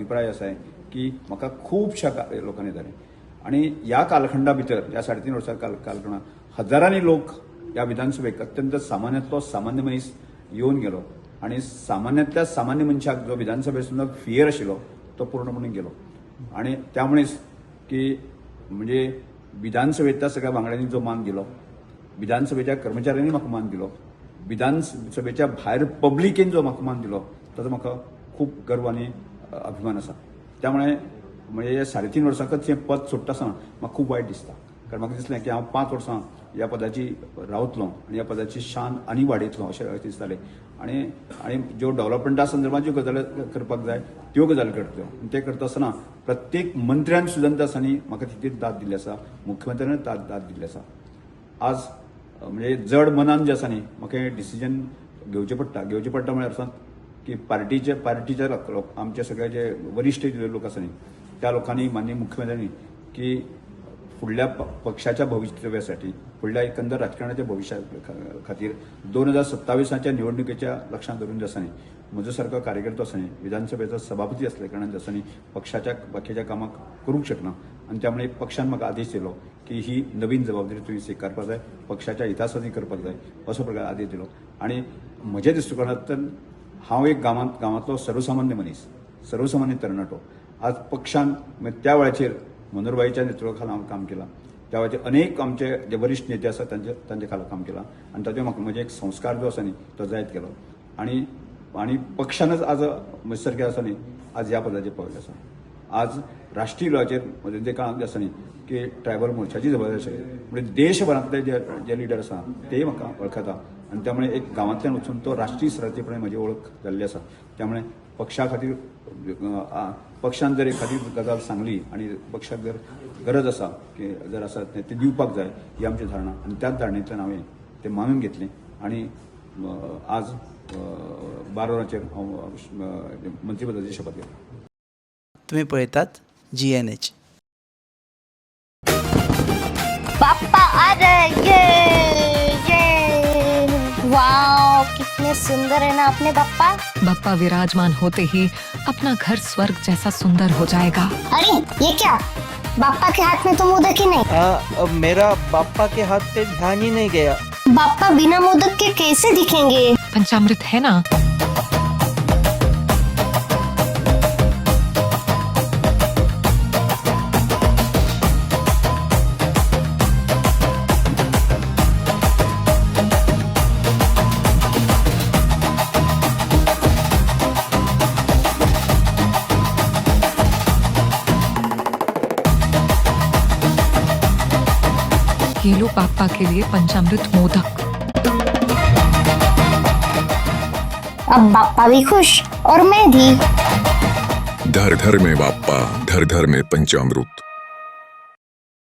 अभिप्राय आसा की म्हाका खुबश्या लोकांनी जालें आनी ह्या कालखंडा भितर ह्या 3.5 वर्सां कालखंडा हजारांनी लोक ह्या विधानसभेक अत्यंत सामान्यांतलो सामान्य मनीस येवन गेलो आनी सामान्यांतल्या सामान्य मनशाक जो विधानसभेसून फियर आशिल्लो तो पूर्णपणे गेलो. आनी त्यामुळेच की म्हणजे विधानसभेंतल्या सगळ्या वांगड्यांनी जो मान दिलो, विधानसभेच्या कर्मचाऱ्यांनी म्हाका मान दिलो, विधानसभेच्या भायर पब्लिकेन जो म्हाका मान दिलो ताचो म्हाका खूब गर्व आनी अभिमान आसा. त्यामुळे म्हणजे 3.5 वर्सांकच हें पद सोडटा आसतना म्हाका खूब वायट दिसता, कारण म्हाका दिसलें की हांव 5 वर्सां ह्या पदाची रावतलो आनी ह्या पदाची शान आनी वाडयतलो अशें दिसतालें. आनी आनी ज्यो डेव्हलपमेंटा संदर्भात ज्यो गजाली करपाक जाय त्यो गजाली करतल्यो आनी ते करता आसतना प्रत्येक मंत्र्यान सुद्दां आसानी म्हाका तितलीच दाद दिल्ली आसा, मुख्यमंत्र्यान दाद दिल्ली आसा. आज म्हणजे जड मनान जें आसा न्ही म्हाका हें डिसिजन घेवचें पडटा. घेवचें पडटा म्हळ्यार अर्थात की पार्टीचे लोक आमचे सगळे जे वरिश्ठ लोक आसा न्ही त्या लोकांनी माननीय मुख्यमंत्र्यांनी की फुडल्या पक्षाच्या भवितव्यासाठी, फुडल्या एकंदर राजकारणाच्या भविश्या खातीर 2027 निवडणुकेच्या लक्षांत धरून जे आसा न्ही म्हजो सारको कार्यकर्तो आसा न्ही विधानसभेचो सभापती असल्या कारणान जे आसा न्ही पक्षाच्या बाकीच्या कामाक करूंक शकना आनी त्यामुळे पक्षान म्हाका आदेश दिलो की ही नवीन जबाबदारी तुवें स्विकारपाक जाय, पक्षाच्या हितासाठी करपाक जाय असो प्रकार आदेश दिलो. आनी म्हज्या दृश्टिकोनांतल्यान हांव एक गांवांतलो सर्वसामान्य मनीस, सर्वसामान्य तरणाटो. आज पक्षान त्या वेळाचेर मनोहरभाईच्या नेतृत्वा खाला हांव काम केलां, त्या वेळाचेर अनेक आमचे जे वरिश्ठ नेते आसा तांचे खाला काम केलां आनी ताचेर म्हाका म्हजे एक संस्कार जो आसा न्ही तो जायत गेलो आनी आनी पक्षानच आज म्हजे सारकें आसा न्ही आज ह्या पदाचेर पाविल्लें आसा. आज राष्ट्रीय लेवलाचेर म्हजें काळांत आसा न्ही की ट्रायबल मोर्चाची जबाबदारी आशिल्ली, म्हणजे देशभरांतले जे जे लिडर आसा तेय म्हाका वळखता आनी त्यामुळे एक गांवांतल्यान वचून तो राष्ट्रीय स्तराचेर म्हजी वळख जाल्ली आसा. त्यामुळे पक्षा खातीर पक्षान जर एखादी गजाल सांगली आनी पक्षाक जर गरज आसा की जर आसा ते दिवपाक जाय ही आमची धारणा आनी त्याच धारणेंतल्यान हांवें तें मानून घेतलें आनी आज 12 वरांचेर हांव मंत्रीपदाची शपथ घेतली. तुम्ही पळयतात GNH. बाप्पा आ रहे, ये ये वाओ कितने सुंदर है ना अपने बाप्पा. बप्पा विराजमान होते ही अपना घर स्वर्ग जैसा सुंदर हो जाएगा. अरे ये क्या, बाप्पा के हाथ में तो मोदक ही नहीं. हाँ, मेरा बाप्पा के हाथ पे ध्यान ही नहीं गया. बाप्पा बिना मोदक के कैसे दिखेंगे? पंचामृत है ना. ये लो पापा के लिए पंचामृत मोदक. अब बाप्पा भी खुश और मैं भी. धर धर में बाप्पा, धर धर में पंचामृत.